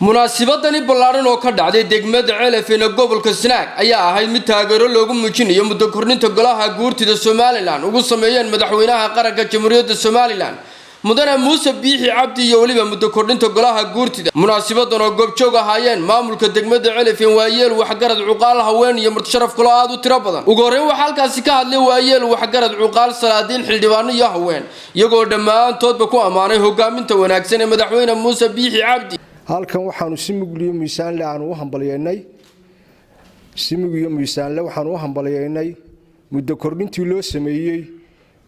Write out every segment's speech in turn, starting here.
Munaasabadani ballaadhan oo ka dhacday degmada Ceelafeyn ee gobolka Sanaag ayaa ahayd mid taageero loogu muujinayo muddo kordhinta golaha guurtida Somaliland ugu sameeyeen madaxweynaha qaranka Jamhuuriyadda Somaliland, Mudane Muuse Biixi Cabdi, iyo weliba muddo kordhinta golaha guurtida. Munaasabadan oo goobjoog ahaayeen maamulka degmada Ceelafeyn, waayeel, waxgarad, cuqaal, haween iyo martisharaf kaloo aada u tiro badan. Ugu horreyn waxaa halkaasi ka hadlay waayeel, waxgarad, cuqaal, salaadiin, xildhibaano iyo haween, iyagoo dhammaantoodba ku ammaanay hogaaminta wanaagsan ee madaxweyne Muuse Biixi Cabdi. Halkan waxaanu si mugliyo miisaanle aanu u hambalyeynay, si mugliyo miisaanle waxaanu u hambalyeynay muddo kordhintii loo sameeyey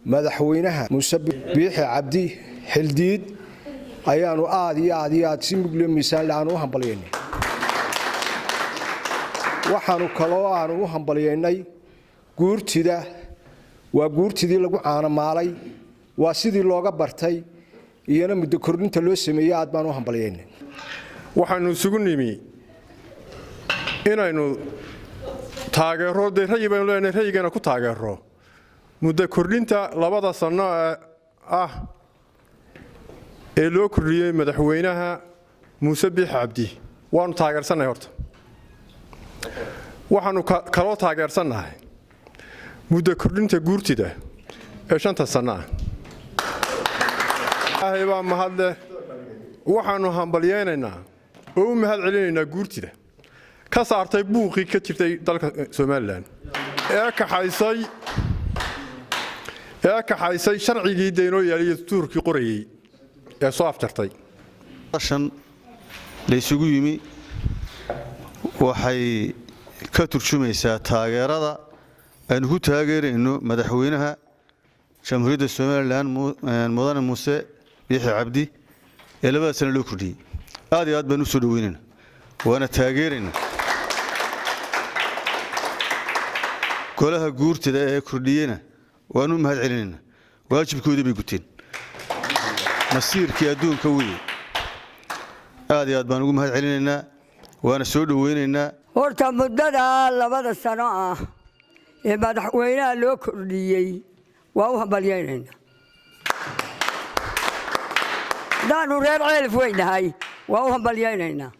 madaxweynaha Muuse Biixi Cabdi Xildiid ayaanu aad iyo aad iyo aad si mugliyo miisaanle aanu u hambalyeynay. Waxaanu kaloo aanu u hambalyeynay guurtida. Waa guurtidii lagu caanamaalay, waa sidii looga bartay, iyana muddo kordhinta loo sameeyey aad baan u hambalyeynay. Waxaanu isugu nimi inaynu taageero, dee rayi baynu leenahay, rayigana ku taageero muddo kordhinta 2da sanno ee ah ee loo kordhiyey madaxweynaha Muuse Biixi Cabdi. Waanu taageersannahay. Horta waxaanu kaloo taageersannahay muddo kordhinta guurtida ee 5ta sanno ah. Ilaahay baa mahadleh. Waxaannu hambalyeynaynaa oo u mahad celinaynaa guurtida ka saartay buuqii ka jirtay dalka Somaliland ee kaxaysay sharcigii daynoo yaaliyo dastuurkii qorayey ee soo afjartay. Shan laysugu yimi waxay ka turjumaysaa taageerada aynu ku taageerayno madaxweynaha Jamhuuriyadda Somaliland, Mudane Muuse Biixi Cabdi, ee 2da sano loo kordhiyey. Aad iyo aad baan u soo dhaweynayna, waana taageeraynaa. Golaha guurtida ee kordhiyeyna waanu u mahad celinaynaa, waajibkoodii bay guteen, masiirkii adduunka weye. Aad iyo aad baan ugu mahad celinaynaa, waana soo dhoweynaynaa. Horta muddadaa 2da sano ah ee madaxweynaha loo kordhiyey waa u hambalyaynaynaa. Haddaannu reer Ceelif weynahay, waa u hambalyaynaynaa.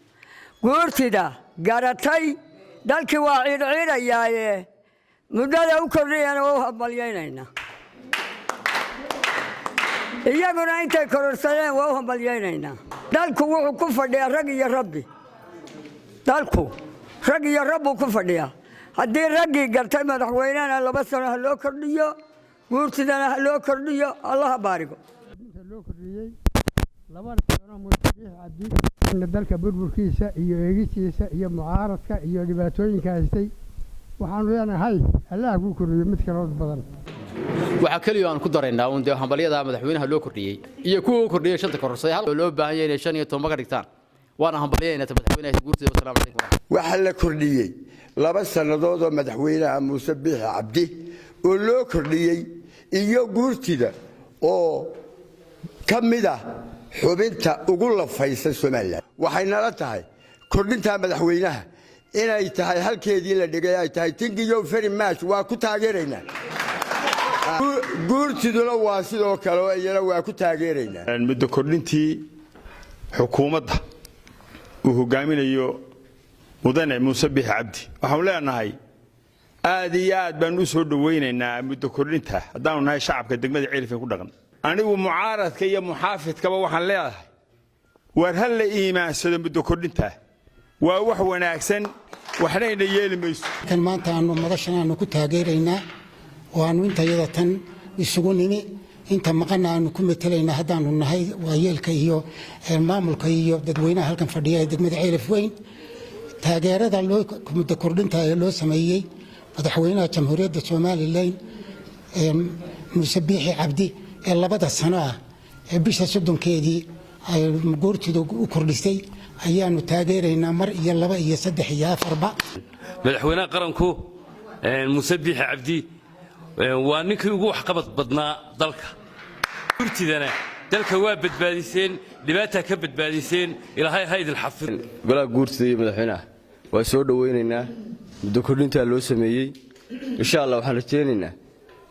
Guurtida garatay dalkii waa ciidhciidhayaaye muddada u kordhiyana waa u hambalyaynaynaa. Iyaguna intay kororsadeen waa u hambalyaynaynaa. Dalku wuxuu ku fadhiyaa rag iyo rabbi. Dalku rag iyo rabbuu ku fadhiyaa. Haddii raggii gartay, madaxweynehana 2 sano ha loo kordhiyo, guurtidana ha loo kordhiyo. Allaha baarigo. Loo kordhiyey 2da sano Muuse Biixi Cabdi, dalka burburkiisa iyo eegistiisa iyo mucaaradka iyo dhibaatooyinka haystay, waxaanu leenahay Allah kuu kordhiyo mid kalood badan. Waxaa keliya aan ku daraynaa uun dee hambalyada madaxweynaha loo kordhiyey iyo kuwa u kordhiyey shanta kororsaday, hal loo baahan yahay inay 15 ka dhigtaan. Waana hambalyaynaa madaxweynaha guurtida. Wasalaamu calaykum. Waxaa la kordhiyey 2 sannadood oo madaxweynaha Muuse Biixi Cabdi oo loo kordhiyey iyo guurtida oo ka mid ah xubinta ugu lafaysan Somaliland. Waxay nala tahay kordhinta madaxweynaha inay tahay halkeedii la dhigay, ay tahay. Thank you very much, waa ku taageeraynaa. Guurtiduna waa sidoo kale oo iyana waa ku taageeraynaa. Muddo kordhintii xukuumadda uu hogaaminayo Mudane Muuse Biixi Cabdi, waxaanu leenahay aad iyo aad baanu u soo dhowaynaynaa muddo kordhinta haddaanu nahay shacabka degmada Ceelifeen ku dhaqan. Anigu mucaaradka iyo muxaafidkaba waxaan leedahay, waar ha la iimaansado muddo kordhinta, waa wax wanaagsan, waxnayna yeeli mayso. Kan maanta aanu madashan aanu ku taageeraynaa oo aanu inta iyada tan isugu nimi, inta maqana aanu ku metelaynaa, haddaanu nahay waayeelka iyo maamulka iyo dadweynaha halkan fadhiya ee degmada Ceelaf Weyn, taageerada muddo kordhinta ee loo sameeyey madaxweynaha Jamhuuriyadda Somaliland Muuse Biixi Cabdi ee 2da sano ah ee bisha 30keedii ay guurtidu u kordhisay ayaanu taageeraynaa, mar iyo laba iyo saddex iyo afarba. Madaxweynaha qaranku Muuse Biixi Cabdi waa ninkii ugu waxqabad badnaa dalka. Guurtidana dalka waa badbaadiseen, dhibaataa ka badbaadiseen, Ilaahay ha idin xafid. Golaha guurtida iyo madaxweynaha waa soo dhowaynaynaa muddo kordhintaa loo sameeyey. Insha Allah waxaan rajaynaynaa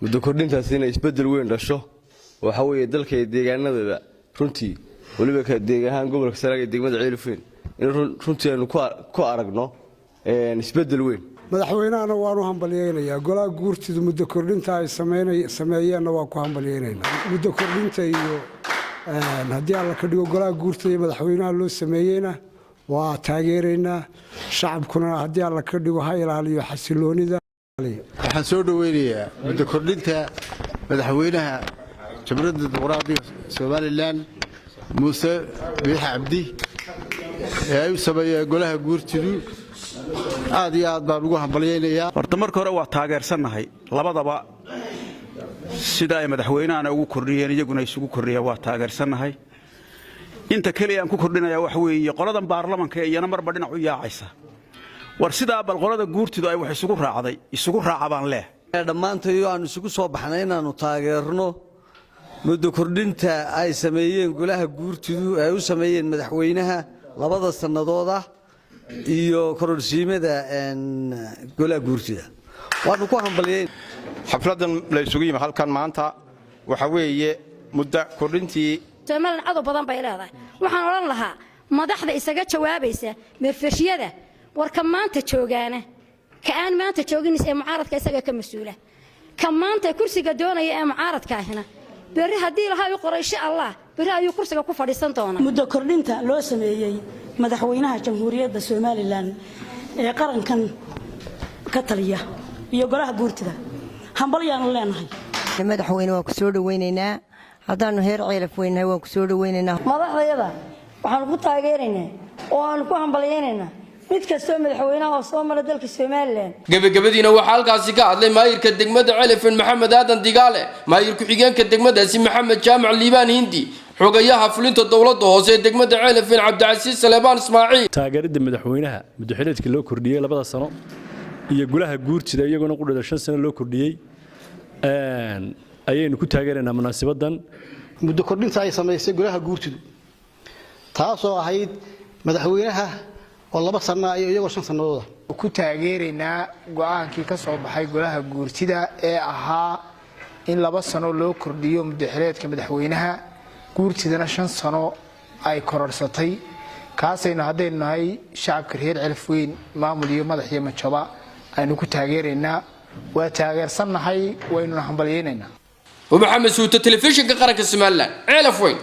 muddo kordhintaasi inay isbeddel weyn dhasho. Waxa weeye dalka iyo deegaanadaba runtii, weliba ka deeg ahaan gobolka Sanaag ee degmada Ceelifweyn. In runtii aynu ku aragno isbeddel weyn. Madaxweynahana waanu hambalyaynayaa. Golaha guurtidu muddo kordhinta ay sameeyeenna waa ku hambalyaynaynaa. Muddo kordhinta iyo haddii Alla ka dhigo golaha guurtida iyo madaxweynaha loo sameeyeyna waa taageeraynaa. Shacabkuna haddii Alla ka dhigo ha ilaaliyo xasiloonida. Waxaan soo dhoweynayaa muddo kordhinta madaxweynaha Jamhuuriyadda Dimuqraadiga Somaliland, Muuse Biixi Cabdi, ee ay u sameeyeen golaha guurtidu. Aad iyo aad baan ugu hambalyaynayaa. Horta marka hore waa taageersannahay labadaba, sida ay madaxweynahana ugu kordhiyeen, iyaguna isugu kordhiyeen, waa taageersannahay. Inta keliya aan ku kordhinaya waxa weeye qoladan baarlamanka ee iyana marba dhinac u yaacaysa. War sidaa bal qolada guurtidu ay wax isugu raacday isugu raaca baan leeh. Dhammaantayo aanu isugu soo baxnay inaannu taageerno muddo kordhinta ay sameeyeen golaha guurtidu, ay u sameeyeen madaxweynaha labada sannadood ah, iyo kororsiimada golaha guurtida waanu ku hambalyeyn. Xafladan la isugu yimi halkan maanta waxa weeye muddo kordhintii. Somaliland cadow badan bay leedahay. Waxaan odhan lahaa madaxda isaga jawaabaysa meerfeshyada, warka maanta joogaana, ka aan maanta joogin ee mucaaradka isaga ka mas-uula, ka maanta kursiga doonaya ee mucaaradka ahina berri haddii lahaa u qoray, insha Allah berri ayuu kursiga ku fadhiisan doonaa. Muddo kordhinta loo sameeyey madaxweynaha Jamhuuriyadda Somaliland ee qarankan ka taliya iyo golaha guurtida hambalyaanu leenahay. Madaxweyne, waan ku soo dhaweynaynaa. Haddaanu heer Ceelaf weynahay, waan ku soo dhaweynaynaa. Madaxdayada waxaanu ku taageeraynaa oo aanu ku hambalyaynaynaa mid kastoo madaxweynaha oo soo mara dalka Somaliland. Gebagabadiina waxaa halkaasi ka hadlay maayirka degmada Celafin, Maxamed Aadan Digaale, maayir ku-xigeenka degmadaasi, Maxamed Jaamac Liibaan Hindi, xogayaha fulinta dowladda hoose ee degmada Celafin, Cabdicasiis Saleebaan Ismaaciil. Taageeridda madaxweynaha muddaxileedka loo kordhiyey 2da sano iyo golaha guurtida iyaguna qudhada 5 sano loo kordhiyey ayaynu ku taageeraynaa munaasibadan. Muddo kordhinta ay samaysay golaha guurtidu, taasoo ahayd madaxweynaha oo 2 sanno iyo iyagoo 5 sannadooda. Ku taageeraynaa go-aankii ka soo baxay golaha guurtida ee ahaa in 2 sano loo kordhiyo muddaxileedka madaxweynaha, guurtidana 5 sano ay kororsatay. Kaasaynu haddaynu nahay shacabka reer Celafweyn, maamul iyo madax iyo majaba, aynu ku taageeraynaa. Waa taageersannahay, waynuna hambalyaynaynaa. Maxamed Suuto, Telefishinka Qaranka Somaliland, Ceelaf Weyn.